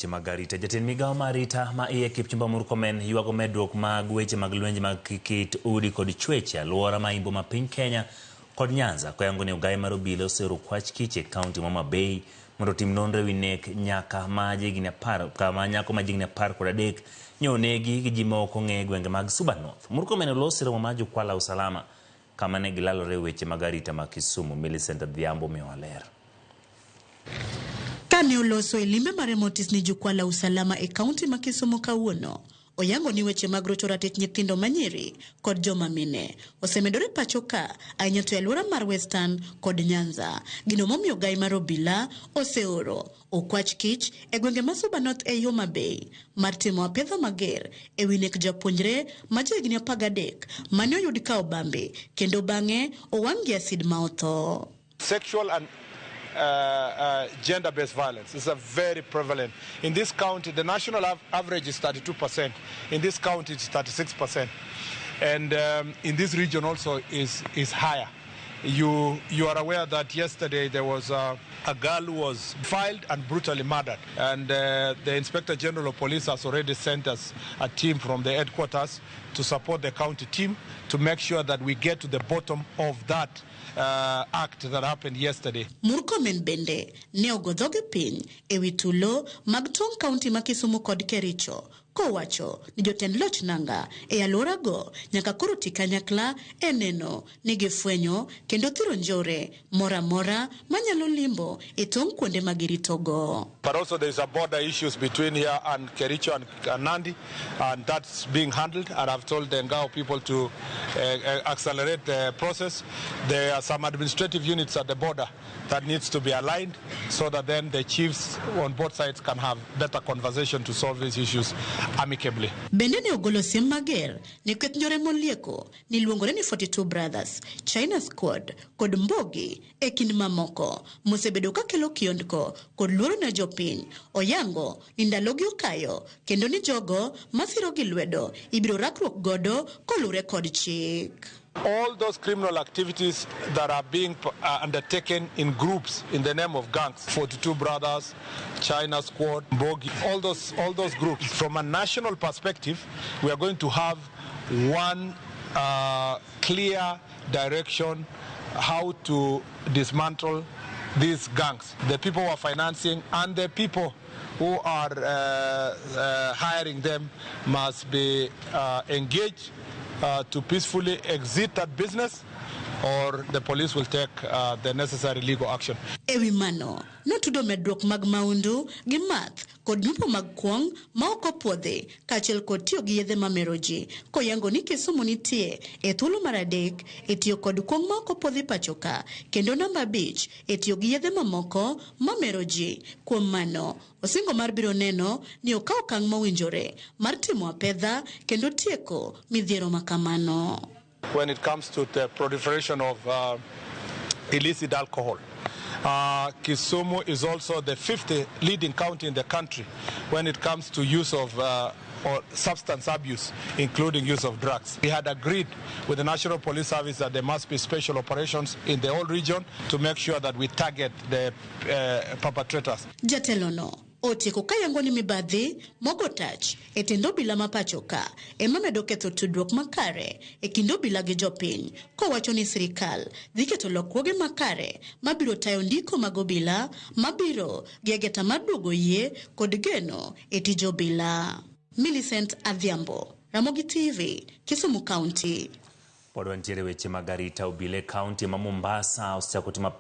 Weche mag arita. Jatend migawo mar arita ma iye Kipchumba Murkomen ywago medruok mag weche mag lwenje mag kit udi kod chwech e alwora ma imbo ma piny Kenya kod Nyanza koyango ni ogaye mar obila oseoro kwach kich e kaunti ma Homa Bay mondo otim nonro ewi nek nyaka ma jahigni apar kama nyako ma jahigni 13 nyo onegi gi ji ma ok ong'e e gwenge mag Suba North. Murkomen oloso e romo mar Jukwaa la Usalama kama ne gilalore e weche mag arita ma Kisumu. Millicent Adhiambo miyowa ler. Kane oloso e limbe mare motis ni Jukwaa la Usalama e kaunti ma Kisumu kawuono, oyango ni weche mag rocho ratich nyithindo manyiri kod joma mine osemedore pacho ka, ahinya to e alwora mar Western kod Nyanza. Gino momiyo gai mar obila oseoro okwach kich e gwenge ma Suba North ei Homa Bay mar timo apiedha mager e wi nek japuonjre ma jahigni 13 mane oyud ka obambi kendo bang'e owang' gi asid ma otho. Sexual and gender-based violence is a very prevalent. In this county, the national average is 32%. In this county, it's 36%. And in this region also is higher. You are aware that yesterday there was a girl who was filed and brutally murdered. And the Inspector General of Police has already sent us a team from the headquarters to support the county team to make sure that we get to the bottom of that act that happened yesterday. Murkomen bende ne ogo dhoge piny ewi tulo mag tong' kaunti ma Kisumu kod Kericho kowacho ni jotend loch nanga e alworago nyaka koro ti kanyakla e neno ni gifwenyo kendo thiro njore moro amora manyalo limbo e tong' kuonde ma giritogo. But also there is a border issues between here and Kericho and Nandi, and that's being handled. And I've told the Ngao people to accelerate the process. There are some administrative units at the border that needs to be aligned so that then the chiefs on both sides can have better conversation to solve these issues amicably. Bende ne ogolo siem mager ne kweth njore molieko ni luongore ni 42 Brothers, China Squad kod Mbogi e kind mamoko mosebedo kakelo kiondko kod luoro ne jopiny. Oyango ni ndalogi okayo kendo ni jogo masiro gi lwedo ibiro rakruok godo kolure kod chik. All those criminal activities that are being undertaken in groups in the name of gangs, 42 Brothers, China Squad, Mbogi, all those groups. From a national perspective, we are going to have one clear direction how to dismantle these gangs. The people who are financing and the people who are hiring them must be engaged to peacefully exit that business, or the police will take the necessary legal action. Ewi mano, notudo medruok mag maundu gi math kod nyupo mag kuong' ma ok opuodhi kaachiel kod tiyo gi yedhe mamero ji koyango ni Kisumu nitie e thuolo mar adek e tiyo kod kuong' ma ok opuodhi pacho ka kendo namba 5 e tiyo gi yedhe mamoko mamero ji. Kuom mano, osingo mar biro neno ni okaw okang' mowinjore mar timo apedha kendo tieko midhiero ma kamano. When it comes to the proliferation of illicit alcohol, Kisumu is also the fifth leading county in the country when it comes to use of or substance abuse, including use of drugs. We had agreed with the National Police Service that there must be special operations in the whole region to make sure that we target the perpetrators. Jatelono otieko kayango ni mibadhi mogo tach e tend obila ma pacho ka ema medo ketho tudruok makare e kind obila gi jopiny kowacho ni sirikal dhi keto lokruoge makare mabiro tayo ndiko mag obila mabiro gi ageta mar duogo yie kod geno e tij obila. Millicent Adhiambo, Ramogi TV, Kisumu County. Pod wantiere weche mag arita. Obila e kaunti ma Mombasa osechako timo